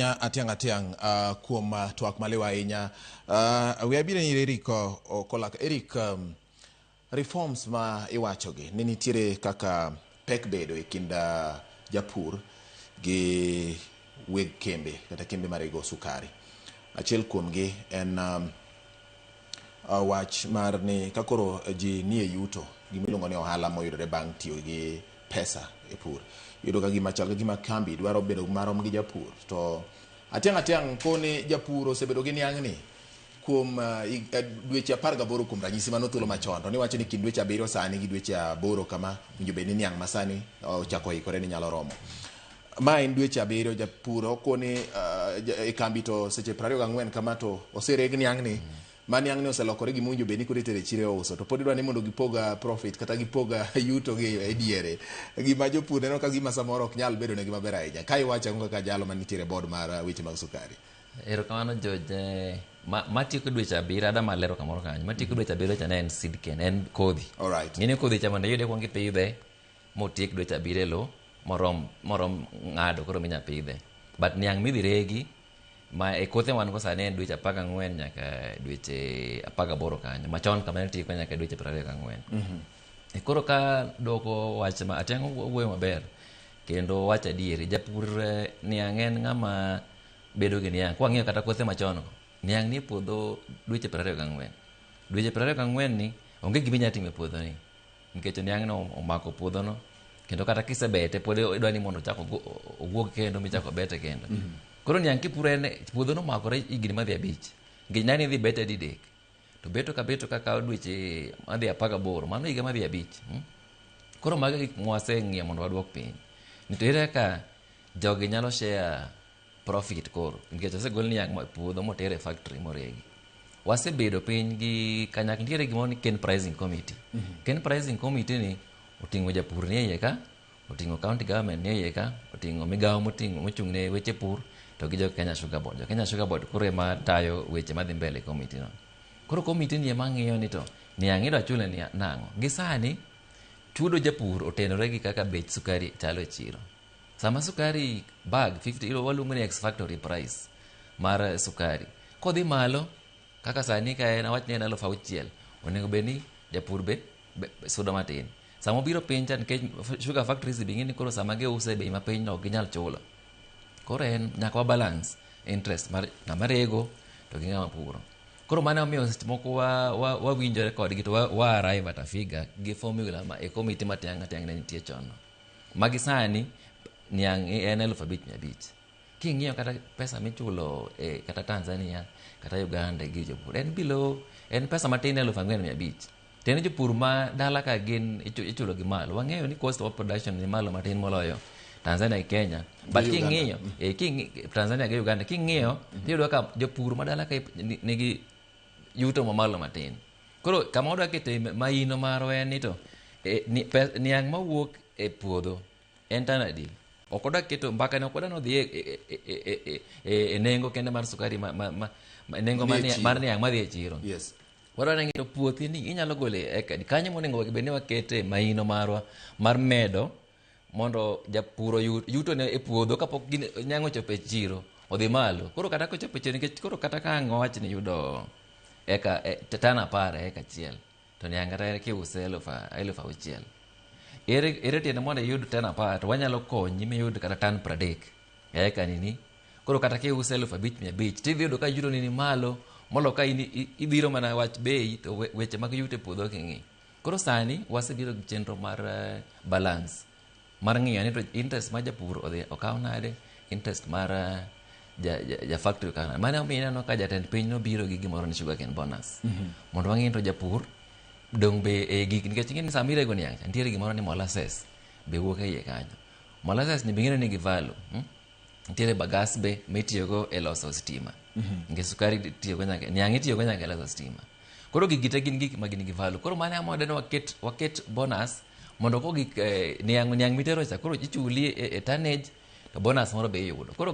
Atiang' Atiang' kuom twak maliw ahinya. We abiro ir Eric Okolak. Eric, reforms ma iwachogi ni nitiere kaka pek bedo e kind japur gi weg kembe kata kembe marego sukari. Achiel kuomgi en wach mar ni ka koro ji nie yuto, gimiluongo ni ohala moyudore bang' tiyo gi pesa e pur. Iyudo ka gima chal ka gima kambi dwaro bedo marom gi japur. To Atiang' Atiang' koni japur osebedo gi niang' ni kuom dweche 18, kuom ranyisi mano thuolo machon, to niwacho ni kind dweche 7 sani gi dweche 8 kama winjo bed ni niang' masani ochako ikore ni nyalo romo. Ma en dweche 7, japur okoni e kambi to seche 24 kama to osereg niang' ni ma niang' ni oselokore gima owinjo bed ni koro itere chiro e uso, to pod idwa ni mondo gipog profit kata gipog yuto gi e diere, gima jopur neno ka gima samoro ok nyal bedo negi maber ahinya. Ka iwacho ang'o kaka jalo manitiere e board mar weche mag sukari? Erokamano, George. Matieko dweche 7 ada malero kamoro kanyo. Matieko dweche 7 cha ne en seed cane, en kodhi. Ng'eni kodhi cha mondo iyude kuong ipidhe motiek dweche 7 e lowo morom ng'ado koro minya pidhe. But niang' midhi regi ma e kothe wan go sani en dweche 14 nyaka dweche 18 kanyo. Machon kama ne tieko nyaka dweche 24. E koro ka dwoko wach ma Atiang' owuoyo maber kendo wacho adieri, japur niang' en ng'ama bedo gi niang'. Kwang'iyo kata kothe machon go, niang' nie puodho dweche 24. Dweche 24 ni onge gima inyalo timo e puodho ni nikech niang' no omako puodho no, kendo kata kisebete pod idwa ni mondo ochak owuog kendo michako bete kendo. Koro niang' kipuro en puodho no omakore higni madhi 5 nikech niang' idhi bete didek to beto ka beto ka kawo dweche madhi 18, mano higa madhi 5. Koro mago e gik mwaseng'iyo mondo waduok piny ni to ere kaka jogi nyalo share profit. Koro nikech osegol niang' e puodho moter e factory moregi, wasebedo piny gi kanyakla. Nitiere gimoro ni cane pricing committee. Cane pricing committee ni oting'o japur ni e iye ka, oting'o county government ni e iye ka, oting'o migawo moting'o mochung' ne weche pur to gi jo Kenya Sugar Board. Jo Kenya Sugar Board koro ema tayo weche madhi mbele e committee no. Koro committee ni ema ng'iyo ni to niang' idwa chule ni nang'o. Gi sani chudo japur otenore gi kaka bech sukari chalo e chiro. Sama sukari bag 50 waluongo ni ex factory price mar sukari kodhi malo kaka sani ka en awach ni en 6000, onego bed ni japur be sudo matin. Sama obiro piny cha, nikech sugar factories be ing'e ni koro sama giuse e bei mapiny no ok ginyal chulo. Koro en nyaka wa balance interest mar ng'ama rego to gi ng'ama puro. Koro mano omiyo seche moko wawinjore kodgi to wa arrive at a figure gi formula ma e committee ma Tiang' Atiang' ne nitie chon no. Magi sani niang' en 5500. King'iyo kata pesa michulo e kata Tanzania kata Uganda gi jopur en below, en pesa matin, 4500. To en jopur ma dala ka gin ichulo gi malo. Wang'eyo ni cost of production ni malo matin moloyo Tanzania gi Kenya. But Gi Uganda. King'iyo Tanzania gi Uganda, king'iyo tiyudo ka jopur ma dala ka nigi yuto mamalo matin. Koro kama wadwa kete maino marwa en ni to niang' mawuok e puodho en tan adi? Ok wadwa keto mbaka ni, ok wadwa ni odhi e nengo kende mar sukari ma nengo mar Madhi e chiro. Mar niang' madhi e chiro. Wadwa ni to puothi ni inyalo golo e eka adi? Kanyo monego bed ni wakete maino marwa mar medo mondo japur oyud yuto ne e puodho kapok niang' ochopo e chiro odhi malo. Koro kata kochopo e chiro, nikech koro kata ka ang' wawach ni yudo eka tan 10 e eka achiel to niang' kata kiuse 6000, ere tiende mondo iyud tan 10 to wanyalo konyi miyud kata tan 30 e eka nini? Koro kata kiuse 5500 tidhi yudo ka yuto ni malo molo ka in ibiro mana wach bei to weche mag yuto e puodho king'i. Koro sani wasebiro gi chenro mar balance mar ng'iyo ni to interest mar japur odhi okaw nade, interest mar ja factory okaw nade. Mano omiyo ineno ka jatend piny nobiro gi gimoro ni sugarcane bonus mondo wang'i ni to japur dong' be e gik, nikech ing'e ni sama irego niang' cha nitiere gimoro ni molasses be wuok e iye kanyo. Molasses ni be ing'e ni nigi value, Nitiere bagasse be mitiyogo e loso stima, nikech sukari itiyogo nyaka, niang' itiyogo nyaka e loso stima. Koro gigi te gin gik ma gin gi value. Koro mano ema wadwa ni waket bonus mondo ko gik niang' mitero cha koro ichuli e tonnage to bonus moro be iyudo koro.